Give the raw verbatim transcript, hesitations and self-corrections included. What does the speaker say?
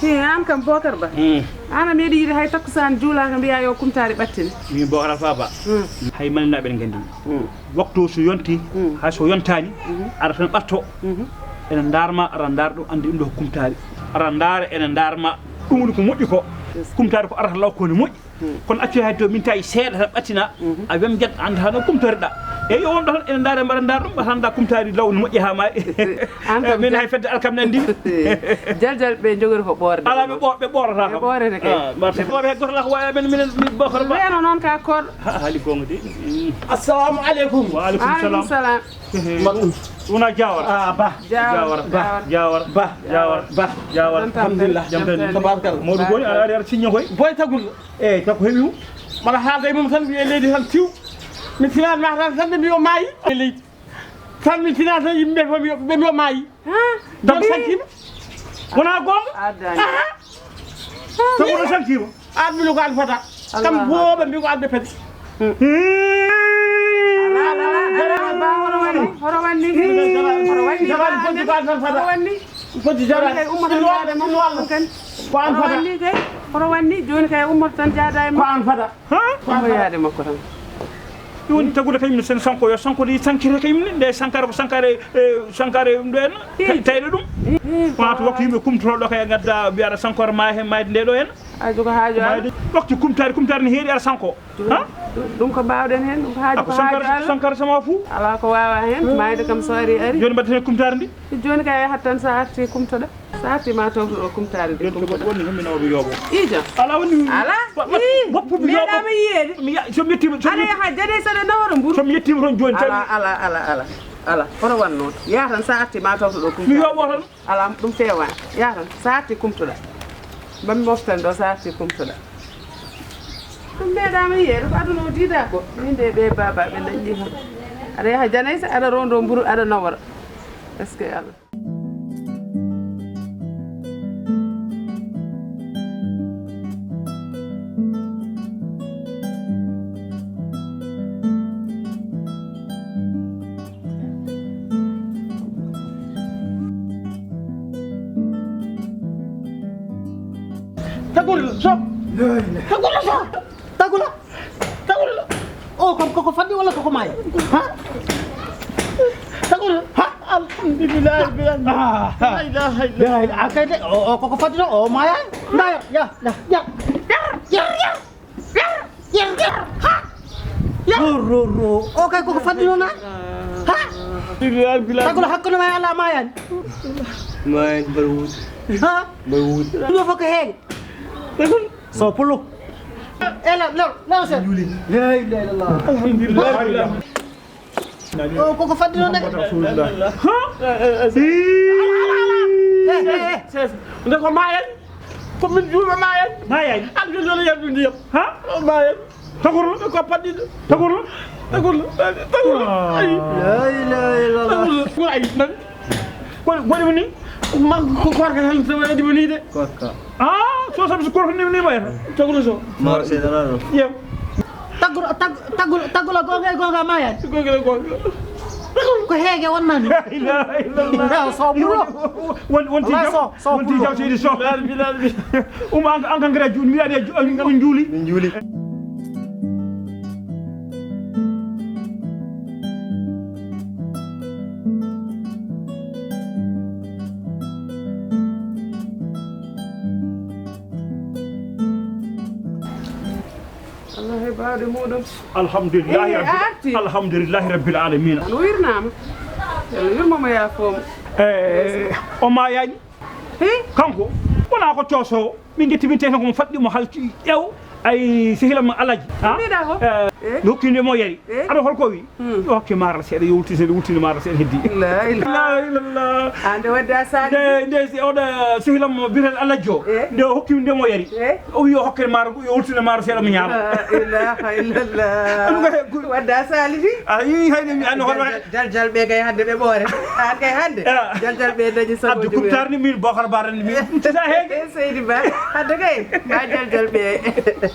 An kam Bokar Ba. An a meeɗi yiide hay takkusaan juulaaka mbiyaa yo kumtaari ɓattine. Min Bokar Alfa Ba. Hay malinaaɓe ne nganndi. Waktu so yonti, hay so yontaani, ara tan ɓatto. Ene ndaar ma, ara ndaar ɗum, anndi ɗum ɗo ko kumtaari. Ara ndaar, ene ndaar ma. Ɗum woni ko moƴƴi ko. Kumtaari ko arata law ko ne moƴƴi. Kono accu hay to min tawi seeɗa tan ɓattina. A wem jat anda hano kumtoriɗa. E yo won ɗo tan ene ndaare mbaɗa ndaar ɗum ɓata anda kumtaari law no moƴƴi ha maayi. An kam min hay fedde alkam nandi. Jaljal ɓe jogori ko ɓoorde. Ala ɓe ɓo ɓe ɓoorata kam. Ɓe ɓoorete kay. Ɓe ɓoore goto la ko wawi men minen min bokoro ba. Weno noon ka koɗo. Ha haali gonga de. Assalamu aleykum. Wa aleykum salam. Wona jawara. Ah, ba. Jawara. Ba. Jawara. Ba. Jawara. Ba. Jawara. Alhamdulillah. Jam tan. Tabarkalla. Mawɗo goni aɗa ari aɗa signa koy. Boy tagul. Eyi, taw ko heɓi mum. Mbaɗa haalda e mum tan, wiye leydi tan tiw. Mi tinaani ma tan, tan ɓe mbiyo maayi. E leydi. Tan mi tinaani tan, yimɓe ɓe mbiyo, ɓe mbiyo maayi. Dam santima. Wona goonga? Aha. Taw ko santima. Admino ko alfata. Kam booɓe mbi ko adde pati. Hono wanni? Hono wanni? Hono wanni? Foti jara. Kay ummoto tan jaada e makko kan. Ko an fada. Hono wanni kay? Hono wanni? Jooni kay ummoto tan jaada e makko. Ko an fada. Ha? Ummo yaade makko tan. Ɗum woni tagude kañum ne sen sanko yo sanko ɗi sankire kañum ne nde sankara ko sankare e sankare ɗum ɗo en tayɗo ɗum. Wata waktu yimɓe kumtotoɗo kay gadda mbiyaɗa sankore ma he mayde nde ɗo en. A jogo haajo Allah. Waktu kumtari kumtari ne heeri ara sanko. Ha? Ɗum ko mbawɗen hen, ɗum ko haajo ko haajo Allah. Sankara sama fu. Ala ko wawa hen, mayde kam so ari ari. Joni mbaɗaten kumtari ndi. Joni kay yahat tan sa arti kumtoɗa. Sa arti ma tawtoɗo kumtari ndi. Joni ko woni hemminooɓe yooɓo. Ijo. Ala woni. Ala. Woppuɓe yooɓo. Meɗama yiyeede. Mi ya so mi yettima. Aɗa yaha jade saɗa nawara mburu. So mi yettima toon joni tan. Ala ala ala ala. Ala. Hono wanno. Yaha tan sa arti ma tawtoɗo kumtari. Mi yooɓo tan. Ala ɗum feewaani. Yaha tan. Sa arti kumtoɗa. Mami moftan ɗo sa arti kumtoɗa. Ɗum meeɗaama yiyeede ko aduna o diidaa ko. Min de ɓe baaba ɓe dañɗi fof. Aɗa yaha janaysa aɗa rondo mburu aɗa nawora. Est-ce que Allah. Tagol so. Tagol so. Tagol. Tagol. O kam koko faddi wala koko maayi? Ha? Tagol. Ha? Alhamdulillah. La ilaha illallah. Akay de o koko faddi o maya. Nda ya ya ya. Ya ya ya. Yer, yer, ha! Yer! Ro, ro, ro. O kay koko faddi noon, ha? Ha? Bilal, bilal. Tagulo hakkunde ma e Allah a maayaani. Maayaani mbaɗa wuude. Ha? Mbaɗa wuude. Ɗum ɗo fof ko heege. Tagulo. So pullo. E law, law, law seeɗa. Juuli. La ilaha illallah. Alhamdulillah. O koko faddi noon de. Rasulullah. Ha? Ala, ala, ala. Eh, eh, eh. Nde ko maayaani. Ko min juuɓe maayaani. Maayaani. An ko jolo yaldu ndiyam. Ha? O maayaani. Tagorlo. Ko paddiɗo. Tagorlo. Tagorlo. Tagorlo. Ay. La ilaha illallah. Tagorlo. Ko ay nan. Ko ko ɗum ni? Ma ko korka tan so waɗi mo ni de. Korka. Ah, so sabu so korka ni ni ma yata. Tagorlo so. Mar se dara. Yem. Tagol tagol tagol gonga e gonga maya. Gonga e gonga. Ko heege wonnani. La ilaha illallah. So bulo. Won won ti jam. So won ti jam seydi so. Larbi larbi. Um an an kan gara juuni mi ade juuni juuli. Min juuli. Allah e baawɗe muɗum. Alhamdulillahi. Eyi, rabbil, arti. Alhamdulillahi rabbil alamina. Ano wirnama. Yalla yurmama ya fomo. Eh, o mayaani. Hi? Kanko wona ko coso. Min jetti min teten ko mo faddi mo halci ƴew. Ay sehila mo alaji. Ha? Mbiɗa ko? Eh, eh? Nokki nde mo yari. Eh? Aɗa holko wi? Hmm. Yo hokke maral seeɗa yo wulti seeɗa wultini maral seeɗa heddi. La ilaha illallah. Ande wadde a sali. Nde nde si oɗo sehlam bitel alajo. Eh? Nde o hokki nde mo yari. Eh? O wi o hokke maral yo wultini maral seeɗa mo ñaama. La ilaha illallah. Wadde a sali di. A yi hayde mi an hono. Jal jal ɓe kay hadde ɓe ɓoore. An kay hadde. Ah. Jal jal ɓe dañi sago. Addu kubtar ni min bokar baran ni min. Tita hege. Seydi ba. Hadde kay. Ba jal jal ɓe.